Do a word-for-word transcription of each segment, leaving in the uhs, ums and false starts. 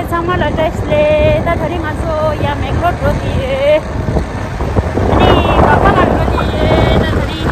ཚང་མ་ལ་བཀྲ་ཤིས་བདེ་ལེགས། ད་དེ་རིང་ང་ཚོ་ཡར་མེག་ལོར་འགྲོ་གི་ཡོད། ཨ་ནི་བ་ཕ་ལ་འགྲོ་གི་ཡོད། ད་དེ་རིང་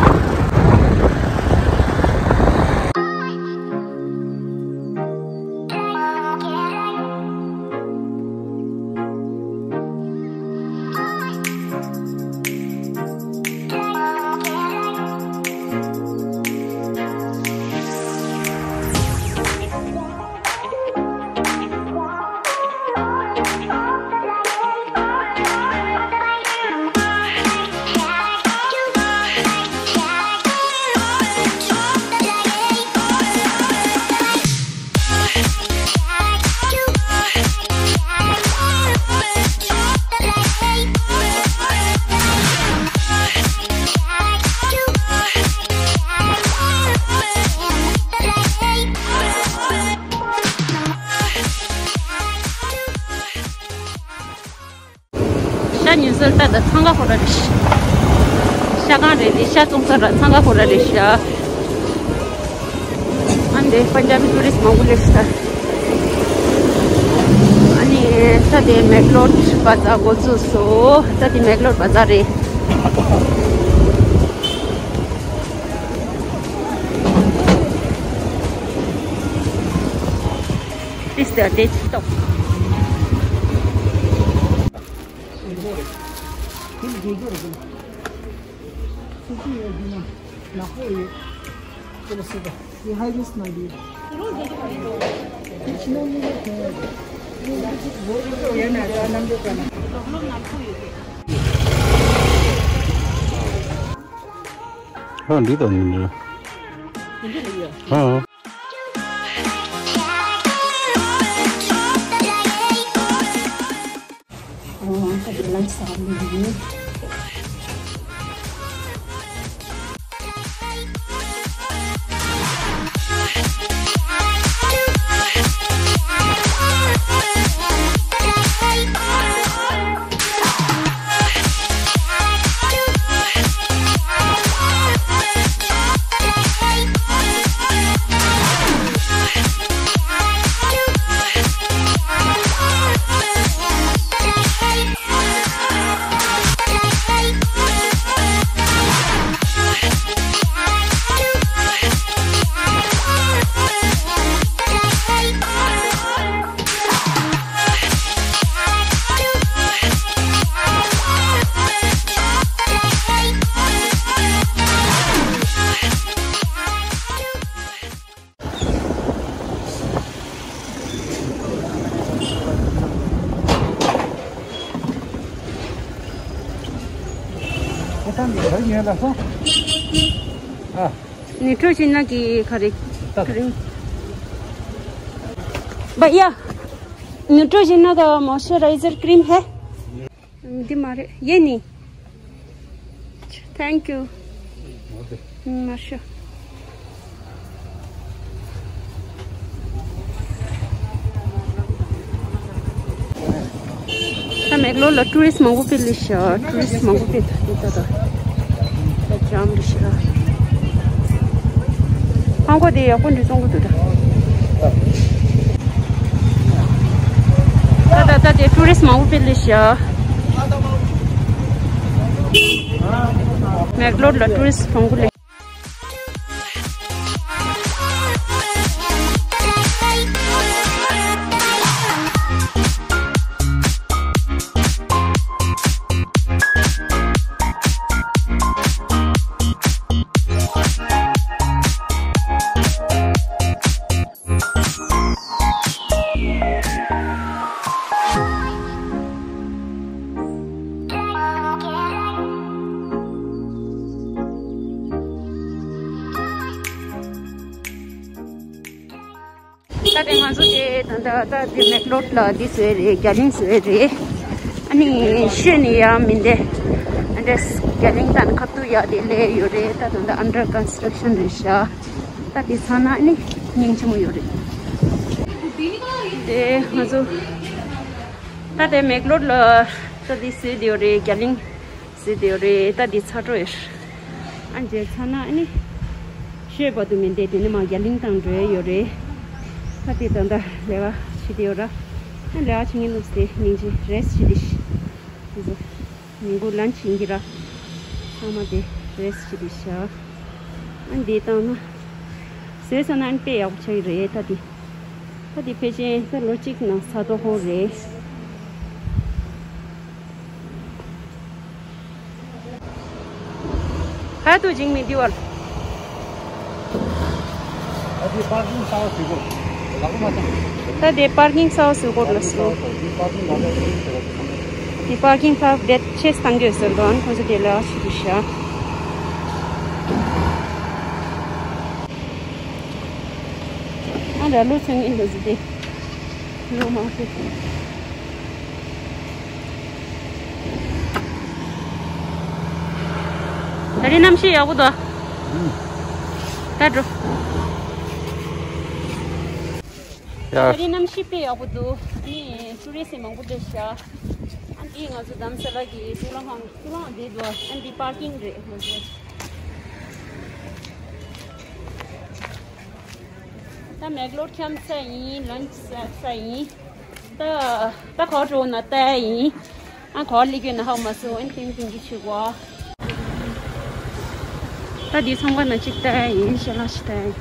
ཤ་ཉོ་སར་ད་ད་འཚང་ཁ་ཁོ་ར་རེད་ཤག་ཤ་ཁང་རེད་དེ་ཤ་བཙོང་སར་འཚང་ཁ་ཁོ་ར་རེད་ཤག་ཨ་འདི་པན་ཇ་བི་ཊུ་རི་སི་མང་པོ་སླེབས་ཤག་ཨ་ནི་ད་དེ་མེག་ལོར་བ་ཛར་འགོ་བཙུགས་སོང་། ད་དེ་མེག་ལོར་བ་ཛར་རེད། This the desktop. ཧ་འདི་དང་ནི་ཧ། ནི་ཀྲོ་ཞིག་ན་གི་ག་རེ་ཀྲིམ། བ་ཡ། ནི་ཀྲོ་ཞིག་ན་ག་མོ་ཤ་རའི་ཛར་ཀྲིམ་ཧེ། འདི་མ་རེད། ཡེ་ནི། Thank you. མར་ཤོག་ད་མེག་ལོར་ལ་ཊུ་རི་སི་མང་པོ་ཕེབས་ལེ་ཤག་ཊུ་རི་སི་མང་པོ་ཕེབས་ད་ད་ད་ད་ཇམ་རེད་ཤག་ཧང་གོ་དེ་ཡག་པོ་འདྲ་བཙོང་གི་འདུག་ད། ད་ད་ད་དེ་ཊུ་རི་སི་མང་པོ་ཕེབས་ལེ་ཤག་མེག་ལོར་ལ་ཊུ་རི་སི་མང་པོ་ལེ། ད་དེ་ང་ཚོ་དེ་ད་ལྟ་ད་དེ་མེག་ལོར་ལ་འདི་བཟོས་རེད། རྒྱ་གླིང་བཟོས་རེད། ཨ་ནི་ཤོད་ནི་ཡ་མིན་ཏེ། ཨ་འདྲས་རྒྱ་གླིང་དང་ཁ་ཐུག་ཡ་དེ་ལས་ཡོད་རེད། ད་ད་ལྟ་under construction རེད་ཤག་ད་དེ་ཚ་ན་ནི་སྙིང་རྗེ་མོ་ཡོད་རེད། དེ་ང་ཚོ་ད་དེ་མེག་ལོར་ལ་ད་དེ་བཟོས་དེ་ཡོད་རེད། རྒྱ་གླིང་བཟོས་དེ་ཡོད་རེད། ད་དེ་ཚ་འགྲོ་ཡོད། ཨ་འཇེ་ཚ་ན་ནི་ཤོད་པ་དུ་མིན་ཏེ་དེ་ནི་མ་རྒྱ་གླིང་དང་འགྲོ་ཡ་ཡོད་རེད། ད་དེ་ད་ད་ལས་ཀ་བྱེད་དེ་ཡོད་ར། ལས་ཀ་བྱེད་མཁན་ནོ་སྟེ་སྙིང་རྗེ་རེས་བྱེད་དེ་ཤི། ཉིན་གུང་ལན་བྱིན་གྱི་ར། ཚང་མ་དེ་རེས་བྱེད་དེ་ཤ། ཨ་འདི་བཏང་ན། བཟོས་ས་ན་ཨན་དཔེ་ཡག་པོ་ཆགས་ཀྱི་རེད་ད་དེ། ད་དེ་ཕལ་ཆེར་ད་ལོ་གཅིག་ནང་ས་ཐོག་ཧོ་རེད། ཧ་ཏུ་ཇིང་མི་དི་ཝལ། ད་དེ་པར་ཀིང་གསར་པ་ཟིག་གོ། ལག་པ་མ་ཐོན། ད་དེ་པར་ཀིང་གསར་པ་ཟིག་གོ་ལ་སོ། དེ་པར་ཀིང་གསར་པ་ཟིག་གོ། དེ་པར་ཀིང་གསར་པ་བེད་ཆེས་བཏང་གི་ཡོད་ཟེར་དོན་ཁོང་ཚོ་དེ་ལ་ཞིག་གི་ཤ། ཨ་ར་ལོ་ཚང་ཨིན་ལོ་ཟི་དེ། ལོ་མང་པོ། ད་རེས་གནམ་གཤིས་ཡག་པོ་འདུག་ད་འགྲོ། ཡ། ད་རེས་གནམ་གཤིས་དཔེ་ཡག་པོ་འདུག་ནི་ཊུ་རི་སི་མང་པོ་འདུག་ཤག་ཨ་འདི་ང་ཚོ་དྷ་རམ་ས་ལ་གི་ཀྲུ་ལ་ཧང་ཀྲུ་ལ་ཧང་འདི་འདུག་ཨ་འདི་པར་ཀིང་རེད་ང་ཚོ། ད་མེག་ལོར་འཁྱམ་ས་ཡིན། ལན་ཆ་ས་ཡིན། ད་ད་གོ་འགྲོ་ན་ལྟ་ཡིན། ཨ་གོ་ལི་གི་ན་ཧོ་མ་སོ་ཨན་ཏིང་ཏིང་གི་ཆུ་བ། ད་དེ་ཚོང་ཁང་ན་ཅིག་ལྟ་ཡིན། ཅ་ལག་ཅིག་ལྟ་ཡིན།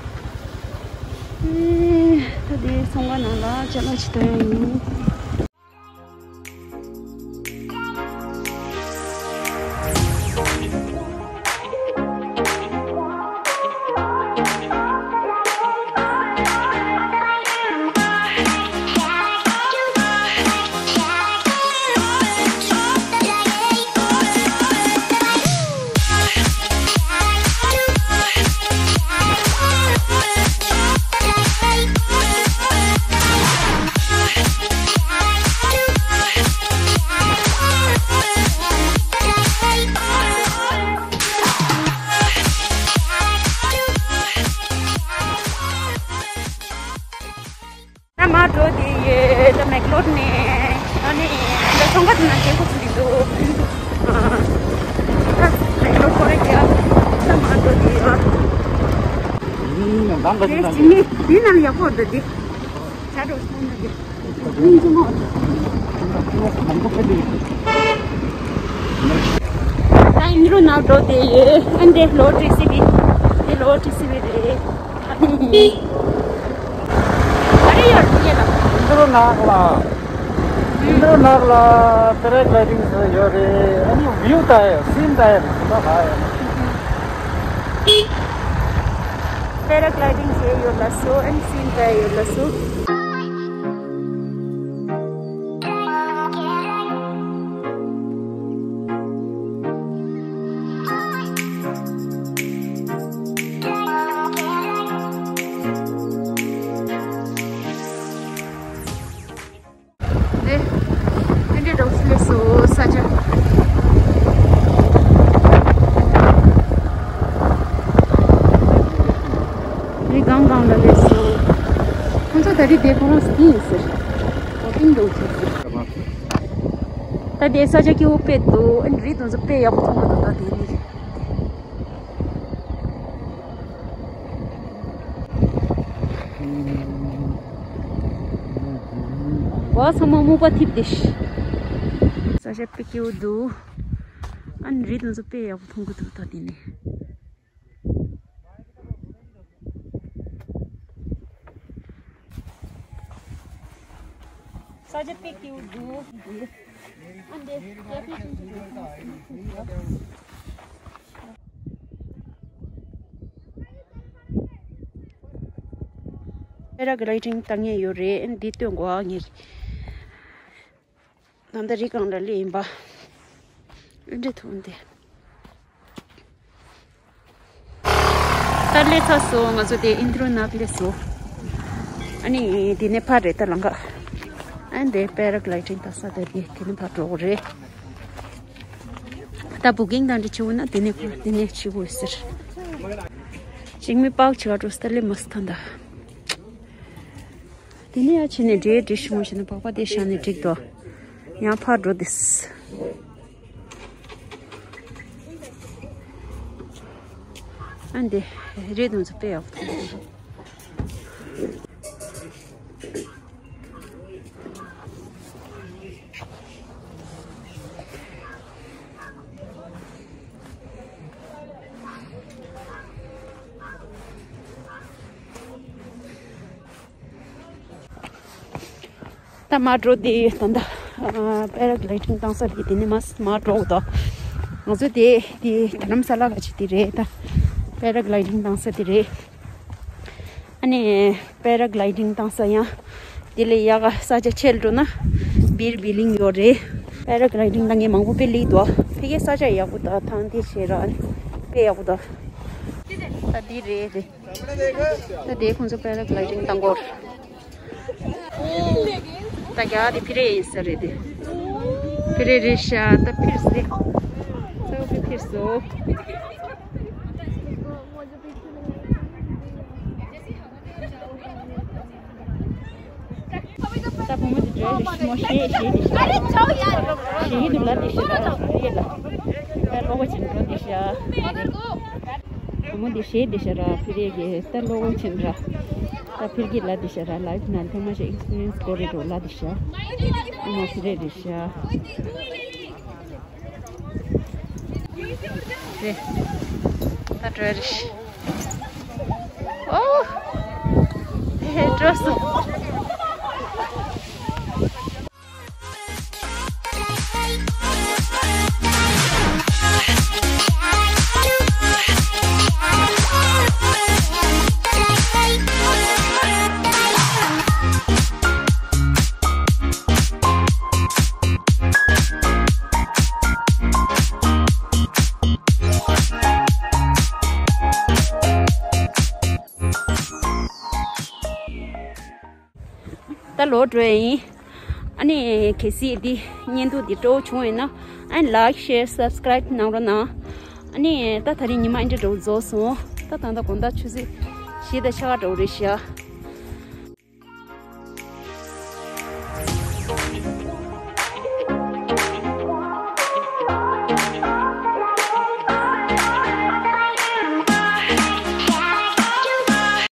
ཨེ། ད་དེ་ཚོང་ཁང་ནང་ལ་ཅ་ལག་ཅིག་ལྟ་ཡིན། ད་མར་འགྲོ་དེ་ཡོད། ད་མེག་ལོར་ནས་ཨ་ནི་ད་ཚོང་ཁང་དེ་ན་སྐྱེལ་སྐོར་ཚུད་འདུག་ཨ། ད་མེག་ལོར་སྐོར་ར་རྒྱག་ད་མར་འགྲོ་དེ་ཡོད། ཨ། ཡིན་ནའང་འདང་ག་ཞིག་འདང་གི་འདི་ནང་ཡག་པོ་འདུག་འདི། ད་འགྲོ་སོང་ན་འདི། ད་ཨིན་རུ་ནང་འགྲོ་དེ་ཡོད། ཨ་འདི་ལོ་ཊི་སི་བི། འདི་ལོ་ཊི་སི་བི་རེད། ཨ་ནི། ཨ་རེ་ཡོད་རེད་ལ། ཨིན་རུ་ནང་ལ། ཨིན་རུ་ནང་ལ་པེ་ར་གི་ལའི་ཌིང་ཟེར་ཡོད་རེད། ཨ་ནི་བིའུ་ད་ཡོད། སིན་ད་ཡོད། ད་ད་ཡོད། པེ་ར་གི་ལའི་ཌིང་བྱས་ཡོད་ལ་སོ། ཨན་སིན་པའི་ཡོད་ལ་སོ། ནས། ཨེ་འདྲའི་འདྲ་བོ་སླེབས་སོང་ས་ཆ། རི་སྒང་སྒང་ལ་སླེབས་སོང་། ཁོང་ཚོ་ད་རེས་དེ་ཁོ་རང་སྟེང་ཡིན་ཟེར། ཨོ་ཏིང་འདུག་ཅེས་ཟེར། ད་དེ་ས་ཆ་སྐྱིད་པོ་དཔེ་འདུག་ཨེ་རི་དེ་ཚོ་དཔེ་ཡག་པོ་མཐོང་གི་འདུག་ད་དེ་ནི། བ་ཚང་མ་སྨུག་པ་འཐིབས་ཏེ། ས་ཆ་དཔེ་སྐྱིད་པོ་འདུག་ཨ་ནི་རི་དེ་ཚོ་དཔེ་ཡག་པོ་མཐོང་གི་འདུག་ད་དེ་ནི། ས་ཆ་དཔེ་སྐྱིད་པོ་འདུག་ཨ་འདི་ཀེ་ཕེ་ཆུང་ཆུང་འདུག་པེ་ར་གི་ལའི་ཌིང་བཏང་མཁན་ཡོད་རེད། འདི་སྟོན་དགོས་ཨ་ངས། ད་ལྟ་རི་སྒང་ལ་སླེབས་ཡིན་པ། ཨེ་འདྲ་མཐོང་སྟེ། ད་སླེབས་ཚར་སོང་། ང་ཚོ་དེ་ཨིན་དྲོ་ནག་སླེབས་སོང་། ཨ་ནི་དེ་ནས་ཕར་རེད་ད་ལམ་ཁ། ཨ་ནི་དེ་པེ་ར་གི་ལའི་ཌིང་བཏང་ས་དེ་རེད། དེ་ནས་ཕར་འགྲོ་དགོས་རེད། ད་བུ་ཀིང་དང་འདྲ་བྱེད་དགོས་ན་དེ་ནས་ཕར་དེ་ནས་བྱེད་དགོས་ཟེར། ཅིག་མི་པག་ཆེ་ག་འགྲོ་ས་ད་སླེབས་མ་སོང་ད། དེ་ནས་ཡར་ཕྱིན་ནས་འདྲེ་འདྲེ་ཞིམ་མོ་བྱས་ནས་པགས་པ་དེ་བཞག་ནས་འགྲིག་འདུག་ཡང་ཕར་འགྲོ་དེས། ཨ་འདི་རི་དེ་ཚོ་དཔེ་ཡག་པོ་མཐོང་གི་འདུག་ད་མར་འགྲོ་དེ་ད་ལྟ་པེ་ར་གི་ལའི་ཌིང་བཏང་ས་རེད། དེ་ནས་མར་མར་འགྲོ་དོ། ང་ཚོ་དེ་དེ་དྷ་རམ་ས་ལ་ག་ཅིག་དེ་རེད། ད་པེ་ར་གི་ལའི་ཌིང་བཏང་ས་དེ་རེད། ཨ་ནི་པེ་ར་གི་ལའི་ཌིང་བཏང་ས་ཡང་དེ་ལས་ཡག་ག་ས་ཆ་ཆེར་འགྲོ་ན་བིར་བི་ལིང་ཡོད་རེད། པེ་ར་གི་ལའི་ཌིང་བཏང་མཁན་མང་པོ་དཔེ་སླེབས་འདུག། ཕ་གིའི་ས་ཆ་ཡག་པོ་འདུག། ཐང་དེ་བྱས་ར་དཔེ་ཡག་པོ་འདུག། ད་འདི་རེད་རེད། ད་དེ་ཁོང་ཚོ་པེ་ར་གི་ལའི་ཌིང་བཏང་གོ། ད་རྒྱ་གར་དེ་ཕི་རེ་ཡིན་ས་རེད་དེ། ཕི་རེ་རེད་ཤག། ད་ཕིར་སི། ཚ་བོ་ཕི་ཕིར་སོ། ད་བུ་མོ་དེ་འདྲ་རེད་ཤི་མོ་ཤེས་ཤེས་དེ་ཤི་ར། ཤེས་ཀྱི་འདུག་ལ་དེ་ཤི་ར་ཡེ་ལ། ད་ལོག་པ་ཅན་འགྲོ་དེ་ཤི་ར། བུ་མོ་དེ་ཤེས་དེ་ཤི་ར་ཕི་རེ་གི་ད་ལོག་པ་ཅན་ར། ད་ཕིར་གྱི་ལ་དེ་ཤི་ར་ལའིབ་ནང་ཐེངས་མ་ཞིག་ཨེག་སི་པི་རི་ཡན་སི་དགོས་རེད་འགྲོ་ལ་དེ་ཤི་ར། ཨ་མ་ཕི་རེ་རེད་ཤི་ར། རེད། ད་འགྲོ་རེད། ཨོ། ཧེ་འགྲོ་སོང་། ད་ལོག་འགྲོ་ཡིན། ཨ་ནི་གལ་སྲིད་འདི་བརྙན་ཐུང་འདི་སྤྲོ་བོ་བྱུང་ཡོད་ན་ཨ་ནི་ལའིག་ཤེར་སབ་སི་ཀ་རའིབ་གནང་རོགས་གནང་། ཨ་ནི་ད་ད་རིང་ཉི་མ་འདི་འདྲ་བོ་རྫོགས་སོང་། ད་ད་ལྟ་དགོང་དག་ཆུ་ཚོད་བཞི་དང་ཕྱེད་ཀ་འདྲ་བོ་རེད་ཤག།